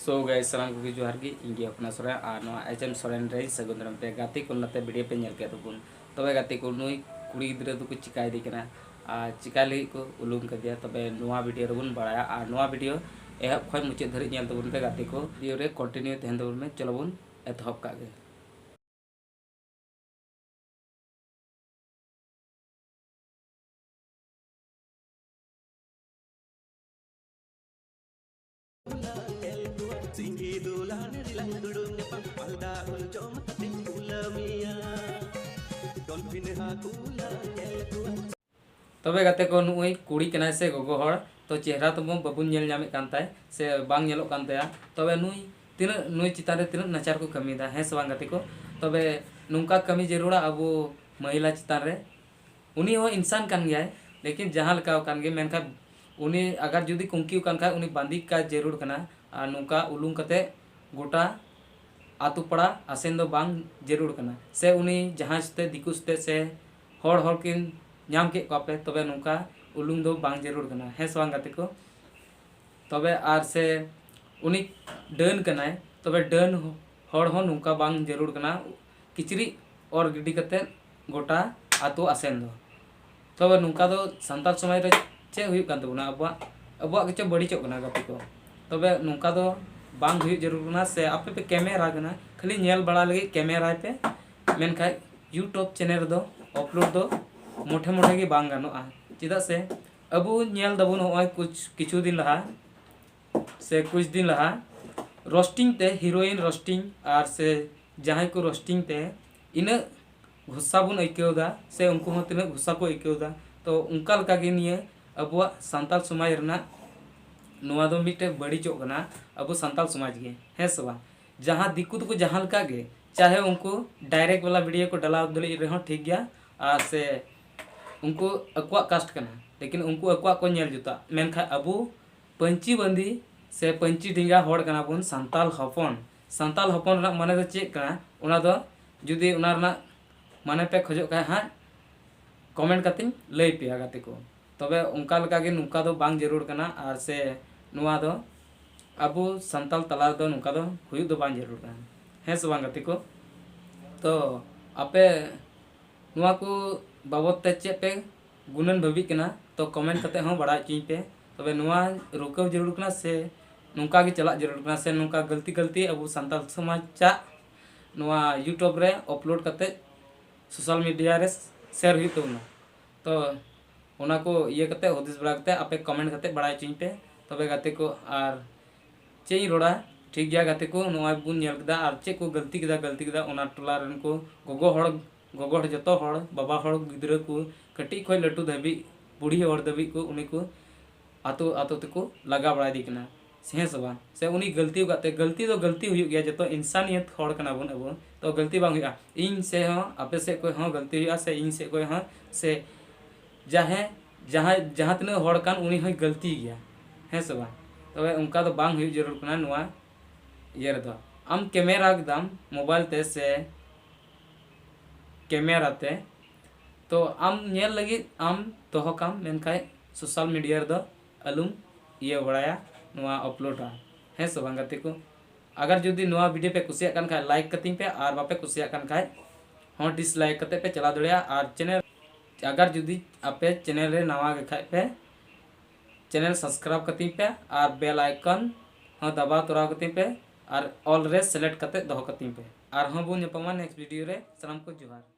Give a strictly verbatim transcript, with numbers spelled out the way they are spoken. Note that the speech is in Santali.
So guys, ᱥᱟᱱᱟᱢ ᱠᱚᱜᱮ ᱡᱚᱦᱟᱨ ᱜᱮ, ᱤᱧ ᱜᱮ ᱦᱚᱯᱱᱟ ᱥᱚᱨᱮᱱ ᱟᱨ ᱱᱚᱣᱟ ᱮᱪ ᱮᱢ ᱥᱚᱨᱮᱱ ᱨᱮᱧ ᱥᱟᱹᱜᱩᱱ ᱫᱟᱨᱟᱢ ᱯᱮ᱾ ᱜᱟᱛᱮ ᱠᱚ, ᱱᱚᱛᱮ ᱵᱷᱤᱰᱤᱭᱳ ᱯᱮ ᱧᱮᱞ ᱠᱮᱫ ᱛᱟᱵᱚᱱ, ᱛᱚᱵᱮ ᱜᱟᱛᱮ ᱠᱚ, ᱱᱩᱭ ᱠᱩᱲᱤ ᱜᱤᱫᱽᱨᱟᱹ ᱫᱚᱠᱚ ᱪᱤᱠᱟᱭᱮᱫᱮ ᱠᱟᱱᱟ ᱟᱨ ᱪᱤᱠᱟ ᱞᱟᱹᱜᱤᱫ ᱠᱚ ᱩᱞᱩᱢ ᱠᱟᱫᱮᱭᱟ, ᱛᱚᱵᱮ ᱱᱚᱣᱟ ᱵᱷᱤᱰᱤᱭᱳ ᱨᱮᱵᱚᱱ ᱵᱟᱲᱟᱭᱟ᱾ ᱟᱨ ᱱᱚᱣᱟ ᱵᱷᱤᱰᱤᱭᱳ ᱮᱦᱚᱵ ᱠᱷᱚᱱ ᱢᱩᱪᱟᱹᱫ ᱫᱷᱟᱹᱨᱤᱡ ᱧᱮᱞ ᱛᱟᱵᱚᱱ ᱯᱮ ᱜᱟᱛᱮ ᱠᱚ, ᱵᱷᱤᱰᱤᱭᱳ ᱨᱮ ᱠᱚᱱᱴᱤᱱᱤᱭᱩ ᱛᱟᱦᱮᱱ ᱛᱟᱵᱚᱱ ᱢᱮ᱾ ᱪᱚᱞᱚ ᱵᱚᱱ ᱮᱛᱚᱦᱚᱵ ᱠᱟᱜ ᱜᱮ᱾ ᱛᱚᱵᱮ ᱜᱟᱛᱮ ᱠᱚ, ᱱᱩᱜᱼᱩᱭ ᱠᱩᱲᱤ ᱠᱟᱱᱟᱭ ᱥᱮ ᱜᱚᱜᱚ ᱦᱚᱲ, ᱛᱚ ᱪᱮᱦᱨᱟ ᱛᱮᱵᱚᱱ ᱵᱟᱵᱚᱱ ᱧᱮᱞ ᱧᱟᱢᱮᱫ ᱠᱟᱱ ᱛᱟᱭ ᱥᱮ ᱵᱟᱝ ᱧᱮᱞᱚᱜ ᱠᱟᱱ ᱛᱟᱭᱟ᱾ ᱛᱚᱵᱮ ᱱᱩᱭ ᱛᱤᱱᱟᱹᱜ, ᱱᱩᱭ ᱪᱮᱛᱟᱱ ᱨᱮ ᱛᱤᱱᱟᱹᱜ ᱱᱟᱪᱟᱨ ᱠᱚ ᱠᱟᱹᱢᱤᱭᱮᱫᱟ, ᱦᱮᱸ ᱥᱮ ᱵᱟᱝ ᱜᱟᱛᱮ ᱠᱚ? ᱛᱚᱵᱮ ᱱᱚᱝᱠᱟ ᱠᱟᱹᱢᱤ ᱡᱟᱹᱨᱩᱲᱟ ᱟᱵᱚ ᱢᱚᱦᱤᱞᱟ ᱪᱮᱛᱟᱱ ᱨᱮ᱾ ᱩᱱᱤ ᱦᱚᱸ ᱤᱱᱥᱟᱱ ᱠᱟᱱ ᱜᱮᱭᱟᱭ, ᱞᱮᱠᱤᱱ ᱡᱟᱦᱟᱸ ᱞᱮᱠᱟ ᱠᱟᱱ ᱜᱮ, ᱢᱮᱱᱠᱷᱟᱱ ᱩᱱᱤ ᱟᱜᱟᱨ ᱡᱩᱫᱤ ᱠᱩᱝᱠᱤ ᱠᱟᱱ ᱠᱷᱟᱡ, ᱩᱱᱤ ᱵᱟᱸᱫᱤ ᱠᱟᱭ ᱡᱟᱹᱨᱩᱲ ᱠᱟᱱᱟ᱾ ᱟᱨ ᱱᱚᱝᱠᱟ ᱩᱞᱩᱝ ᱠᱟᱛᱮ ᱜᱚᱴᱟ ᱟᱛᱳ ᱯᱟᱲᱟ ᱟᱥᱮᱱ ᱫᱚ ᱵᱟᱝ ᱡᱟᱹᱨᱩᱲ ᱠᱟᱱᱟ᱾ ᱥᱮ ᱩᱱᱤ ᱡᱟᱦᱟᱸᱭ ᱥᱟᱛᱮ, ᱫᱤᱠᱩ ᱥᱟᱛᱮ ᱥᱮ ᱦᱚᱲ, ᱦᱚᱲ ᱠᱤᱱ ᱧᱟᱢ ᱠᱮᱫ ᱠᱚᱣᱟ ᱯᱮ, ᱛᱚᱵᱮ ᱱᱚᱝᱠᱟ ᱩᱞᱩᱝ ᱫᱚ ᱵᱟᱝ ᱡᱟᱹᱨᱩᱲ ᱠᱟᱱᱟ, ᱦᱮᱸ ᱥᱮ ᱵᱟᱝ ᱜᱟᱛᱮ ᱠᱚ? ᱛᱚᱵᱮ ᱟᱨ ᱥᱮ ᱩᱱᱤ ᱰᱟᱹᱱ ᱠᱟᱱᱟᱭ, ᱛᱚᱵᱮ ᱰᱟᱹᱱ ᱦᱚᱲ ᱦᱚᱸ ᱱᱚᱝᱠᱟ ᱵᱟᱝ ᱡᱟᱹᱨᱩᱲ ᱠᱟᱱᱟ᱾ ᱠᱤᱪᱨᱤᱡ ᱚᱨ ᱜᱤᱰᱤ ᱠᱟᱛᱮᱫ ᱜᱚᱴᱟ ᱟᱛᱳ ᱟᱥᱮᱱ ᱫᱚ᱾ ᱛᱚᱵᱮ ᱱᱚᱝᱠᱟ ᱫᱚ ᱥᱟᱱᱛᱟᱲ ᱥᱚᱢᱟᱡᱽ ᱨᱮ ᱪᱮᱫ ᱦᱩᱭᱩᱜ ᱠᱟᱱ ᱛᱟᱵᱚᱱᱟ? ᱟᱵᱚᱣᱟᱜ, ᱟᱵᱚᱣᱟᱜ ᱜᱮᱪᱚ ᱵᱟᱹᱲᱤᱡᱚᱜ ᱠᱟᱱᱟ ᱜᱟᱛᱮ ᱠᱚ᱾ ᱛᱚᱵᱮ ᱱᱚᱝᱠᱟ ᱫᱚ ᱵᱟᱝ ᱦᱩᱭᱩᱜ ᱡᱟᱹᱨᱩᱲ ᱠᱟᱱᱟ᱾ ᱥᱮ ᱟᱯᱮ ᱯᱮ ᱠᱮᱢᱮᱨᱟ ᱠᱟᱱᱟ, ᱠᱷᱟᱹᱞᱤ ᱧᱮᱞ ᱵᱟᱲᱟ ᱞᱟᱹᱜᱤᱫ ᱠᱮᱢᱮᱨᱟᱭ ᱯᱮ, ᱢᱮᱱᱠᱷᱟᱱ YouTube ᱪᱮᱱᱮᱞ ᱨᱮᱫᱚ ᱟᱯᱞᱳᱰ ᱫᱚ ᱢᱚᱴᱷᱮ ᱢᱚᱴᱷᱮ ᱜᱮ ᱵᱟᱝ ᱜᱟᱱᱚᱜᱼᱟ᱾ ᱪᱮᱫᱟᱜ ᱥᱮ ᱟᱵᱚ ᱧᱮᱞ ᱫᱟᱵᱚᱱ, ᱱᱚᱜᱼᱚᱭ ᱠᱩᱪ, ᱠᱤᱪᱷᱩ ᱫᱤᱱ ᱞᱟᱦᱟ ᱥᱮ ᱠᱩᱪ ᱫᱤᱱ ᱞᱟᱦᱟ ᱨᱳᱥᱴᱤᱝ ᱛᱮ, ᱦᱤᱨᱳᱭᱤᱱ ᱨᱳᱥᱴᱤᱝ ᱟᱨ ᱥᱮ ᱡᱟᱦᱟᱸᱭ ᱠᱚ ᱨᱳᱥᱴᱤᱝ ᱛᱮ ᱤᱱᱟᱹᱜ ᱜᱷᱩᱥᱟ ᱵᱚᱱ ᱟᱹᱭᱠᱟᱹᱣ ᱮᱫᱟ, ᱥᱮ ᱩᱱᱠᱩ ᱦᱚᱸ ᱛᱤᱱᱟᱹᱜ ᱜᱷᱩᱥᱟ ᱠᱚ ᱟᱹᱭᱠᱟᱹᱣ ᱮᱫᱟ᱾ ᱛᱚ ᱚᱱᱠᱟ ᱞᱮᱠᱟ ᱜᱮ ᱱᱤᱭᱟᱹ ᱟᱵᱚᱣᱟᱜ ᱥᱟᱱᱛᱟᱲ ᱥᱚᱢᱟᱡᱽ ᱨᱮᱱᱟᱜ ᱱᱚᱣᱟ ᱫᱚ ᱢᱤᱫᱴᱮᱡ ᱵᱟᱹᱲᱤᱡᱚᱜ ᱠᱟᱱᱟ ᱟᱵᱚ ᱥᱟᱱᱛᱟᱲ ᱥᱚᱢᱟᱡᱽ ᱜᱮ, ᱦᱮᱸ ᱥᱮ ᱵᱟᱝ? ᱡᱟᱦᱟᱸ ᱫᱤᱠᱩ ᱫᱚᱠᱚ ᱡᱟᱦᱟᱸ ᱞᱮᱠᱟ ᱜᱮ, ᱪᱟᱦᱮ ᱩᱱᱠᱩ ᱰᱟᱭᱨᱮᱠᱴ ᱵᱟᱞᱟ ᱵᱷᱤᱰᱤᱭᱳ ᱠᱚ ᱰᱟᱞᱟᱣ ᱫᱟᱲᱮᱭᱟᱜ ᱨᱮᱦᱚᱸ ᱴᱷᱤᱠ ᱜᱮᱭᱟ, ᱟᱨ ᱥᱮ ᱩᱱᱠᱩ ᱟᱠᱚᱣᱟᱜ ᱠᱟᱥᱴ ᱠᱟᱱᱟ, ᱞᱮᱠᱤᱱ ᱩᱱᱠᱩ ᱟᱠᱚᱣᱟᱜ ᱠᱚ ᱧᱮᱞ ᱡᱩᱛᱟ᱾ ᱢᱮᱱᱠᱷᱟᱱ ᱟᱵᱚ ᱯᱟᱹᱧᱪᱤ ᱵᱟᱸᱫᱮ ᱥᱮ ᱯᱟᱹᱧᱪᱤ ᱰᱮᱸᱜᱟ ᱦᱚᱲ ᱠᱟᱱᱟ ᱵᱚᱱ ᱥᱟᱱᱛᱟᱲ ᱦᱚᱯᱚᱱ᱾ ᱥᱟᱱᱛᱟᱲ ᱦᱚᱯᱚᱱ ᱨᱮᱱᱟᱜ ᱢᱟᱱᱮ ᱫᱚ ᱪᱮᱫ ᱠᱟᱱᱟ? ᱚᱱᱟ ᱫᱚ ᱡᱩᱫᱤ ᱚᱱᱟ ᱨᱮᱱᱟᱜ ᱢᱟᱱᱮ ᱯᱮ ᱠᱷᱚᱡᱚᱜ ᱠᱷᱟᱡ ᱦᱟᱸᱜ, ᱠᱚᱢᱮᱱᱴ ᱠᱟᱛᱮᱧ ᱞᱟᱹᱭ ᱯᱮᱭᱟ ᱜᱟᱛᱮ ᱠᱚ᱾ ᱛᱚᱵᱮ ᱚᱱᱠᱟ ᱞᱮᱠᱟ ᱜᱮ ᱱᱚᱝᱠᱟ ᱫᱚ ᱵᱟᱝ ᱡᱟᱹᱨᱩᱲ ᱠᱟᱱᱟ, ᱟᱨ ᱥᱮ ᱱᱚᱣᱟ ᱫᱚ ᱟᱵᱚ ᱥᱟᱱᱛᱟᱲ ᱛᱟᱞᱟ ᱨᱮᱫᱚ ᱱᱚᱝᱠᱟ ᱫᱚ ᱦᱩᱭᱩᱜ ᱫᱚ ᱵᱟᱝ ᱡᱟᱹᱨᱩᱲ ᱠᱟᱱᱟ᱾ ᱦᱮᱸ ᱥᱮ ᱵᱟᱝ ᱜᱟᱛᱮ ᱠᱚ? ᱛᱚ ᱟᱯᱮ ᱱᱚᱣᱟ ᱠᱚ ᱵᱟᱵᱚᱫ ᱛᱮ ᱪᱮᱫ ᱯᱮ ᱜᱩᱱᱟᱹᱱ ᱵᱷᱟᱹᱵᱤᱜ ᱠᱟᱱᱟ? ᱛᱚ comment ᱠᱟᱛᱮ ᱦᱚᱸ ᱵᱟᱲᱟᱭ ᱦᱚᱪᱚᱧ ᱯᱮ᱾ ᱛᱚᱵᱮ ᱱᱚᱣᱟ ᱨᱩᱠᱟᱹᱣ ᱡᱟᱹᱨᱩᱲ ᱠᱟᱱᱟ ᱥᱮ ᱱᱚᱝᱠᱟ ᱜᱮ ᱪᱟᱞᱟᱜ ᱡᱟᱹᱨᱩᱲ ᱠᱟᱱᱟ, ᱥᱮ ᱱᱚᱝᱠᱟ ᱜᱟᱹᱞᱛᱤ ᱜᱟᱹᱞᱛᱤ ᱟᱵᱚ ᱥᱟᱱᱛᱟᱲ ᱥᱚᱢᱟᱡᱽ ᱪᱟᱜ ᱱᱚᱣᱟ YouTube ᱨᱮ upload ᱠᱟᱛᱮ social media ᱨᱮ share ᱦᱩᱭᱩᱜ ᱛᱟᱵᱚᱱᱟ? ᱛᱚ ᱚᱱᱟ ᱠᱚ ᱤᱭᱟᱹ ᱠᱟᱛᱮ, ᱦᱩᱫᱤᱥ ᱵᱟᱲᱟ ᱠᱟᱛᱮ ᱟᱯᱮ comment ᱠᱟᱛᱮ ᱵᱟᱲᱟᱭ ᱦᱚᱪᱚᱧ ᱯᱮ᱾ ᱛᱚᱵᱮ ᱜᱟᱛᱮ ᱠᱚ, ᱟᱨ ᱪᱮᱫ ᱤᱧ ᱨᱚᱲᱟ? ᱴᱷᱤᱠ ᱜᱮᱭᱟ ᱜᱟᱛᱮ ᱠᱚ, ᱱᱚᱜᱼᱚᱭ ᱵᱚᱱ ᱧᱮᱞ ᱠᱮᱫᱟ, ᱟᱨ ᱪᱮᱫ ᱠᱚ ᱜᱟᱹᱞᱛᱤ ᱠᱮᱫᱟ, ᱜᱟᱹᱞᱛᱤ ᱠᱮᱫᱟ, ᱚᱱᱟ ᱴᱚᱞᱟ ᱨᱮᱱ ᱠᱚ ᱜᱚᱜᱚ ᱦᱚᱲ, ᱜᱚᱜᱚ ᱦᱚᱲ, ᱡᱚᱛᱚ ᱦᱚᱲ, ᱵᱟᱵᱟ ᱦᱚᱲ, ᱜᱤᱫᱽᱨᱟᱹ ᱠᱚ, ᱠᱟᱹᱴᱤᱡ ᱠᱷᱚᱱ ᱞᱟᱹᱴᱩ ᱫᱷᱟᱹᱵᱤᱡ, ᱵᱩᱲᱦᱤ ᱦᱚᱲ ᱫᱷᱟᱹᱵᱤᱡ ᱠᱚ, ᱩᱱᱤ ᱠᱚ ᱟᱛᱳ ᱟᱛᱳ ᱛᱮᱠᱚ ᱞᱟᱜᱟ ᱵᱟᱲᱟᱭᱮᱫᱮ ᱠᱟᱱᱟ᱾ ᱦᱮᱸ ᱥᱮ ᱵᱟᱝ? ᱥᱮ ᱩᱱᱤ ᱜᱟᱹᱞᱛᱤ ᱟᱠᱟᱫ ᱛᱮ, ᱜᱟᱹᱞᱛᱤ ᱫᱚ ᱜᱟᱹᱞᱛᱤ ᱦᱩᱭᱩᱜ ᱜᱮᱭᱟ, ᱡᱚᱛᱚ ᱤᱱᱥᱟᱱᱤᱭᱟᱛ ᱦᱚᱲ ᱠᱟᱱᱟ ᱵᱚᱱ ᱟᱵᱚ, ᱛᱚ ᱜᱟᱹᱞᱛᱤ ᱵᱟᱝ ᱦᱩᱭᱩᱜᱼᱟ᱾ ᱤᱧ ᱥᱮᱫ ᱦᱚᱸ, ᱟᱯᱮ ᱥᱮᱫ ᱠᱷᱚᱱ ᱦᱚᱸ ᱜᱟᱹᱞᱛᱤ ᱦᱩᱭᱩᱜᱼᱟ, ᱥᱮ ᱤᱧ ᱥᱮᱫ ᱠᱷᱚᱱ ᱦᱚᱸ, ᱥᱮ ᱡᱟᱦᱟᱸᱭ, ᱡᱟᱦᱟᱸᱭ, ᱡᱟᱦᱟᱸ ᱛᱤᱱᱟᱹᱜ ᱦᱚᱲ ᱠᱟᱱ, ᱩᱱᱤ ᱦᱚᱸᱭ ᱜᱟᱹᱞᱛᱤ ᱜᱮᱭᱟ᱾ ᱦᱮᱸ ᱥᱮ ᱵᱟᱝ? ᱛᱚᱵᱮ ᱚᱱᱠᱟ ᱫᱚ ᱵᱟᱝ ᱦᱩᱭᱩᱜ ᱡᱟᱹᱨᱩᱲ ᱠᱟᱱᱟ ᱱᱚᱣᱟ ᱤᱭᱟᱹ ᱨᱮᱫᱚ᱾ ᱟᱢ ᱠᱮᱢᱮᱨᱟ ᱠᱮᱫᱟᱢ ᱢᱳᱵᱟᱭᱤᱞ ᱛᱮ ᱥᱮ ᱠᱮᱢᱮᱨᱟ ᱛᱮ, ᱛᱚ ᱟᱢ ᱧᱮᱞ ᱞᱟᱹᱜᱤᱫ ᱟᱢ ᱫᱚᱦᱚ ᱠᱟᱢ, ᱢᱮᱱᱠᱷᱟᱱ social media ᱨᱮᱫᱚ ᱟᱞᱚᱢ ᱤᱭᱟᱹ ᱵᱟᱲᱟᱭᱟ, ᱱᱚᱣᱟ uploadᱟ᱾ ᱦᱮᱸ ᱥᱮ ᱵᱟᱝ ᱜᱟᱛᱮ ᱠᱚ? ᱟᱜᱟᱨ ᱡᱩᱫᱤ ᱱᱚᱣᱟ video ᱯᱮ ᱠᱩᱥᱤᱭᱟᱜ ᱠᱟᱱ ᱠᱷᱟᱡ like ᱠᱟᱹᱛᱤᱧ ᱯᱮ, ᱟᱨ ᱵᱟᱯᱮ ᱠᱩᱥᱤᱭᱟᱜ ᱠᱟᱱ ᱠᱷᱟᱡ ᱦᱚᱸ dislike ᱠᱟᱛᱮ ᱯᱮ ᱪᱟᱞᱟᱣ ᱫᱟᱲᱮᱭᱟᱜᱼᱟ᱾ ᱟᱨ channel, ᱟᱜᱟᱨ ᱡᱩᱫᱤ ᱟᱯᱮ channel ᱨᱮ ᱱᱟᱣᱟ ᱜᱮ ᱠᱷᱟᱡ ᱯᱮ, channel subscribe ᱠᱟᱹᱛᱤᱧ ᱯᱮ ᱟᱨ bell icon ᱦᱚᱸ ᱫᱟᱵᱟᱣ ᱛᱚᱨᱟᱣ ᱠᱟᱹᱛᱤᱧ ᱯᱮ ᱟᱨ all ᱨᱮ select ᱠᱟᱛᱮ ᱫᱚᱦᱚ ᱠᱟᱹᱛᱤᱧ ᱯᱮ᱾ ᱟᱨᱦᱚᱸ ᱵᱚᱱ ᱧᱟᱯᱟᱢᱟ next video ᱨᱮ᱾ ᱥᱟᱱᱟᱢ ᱠᱚ ᱡᱚᱦᱟᱨ᱾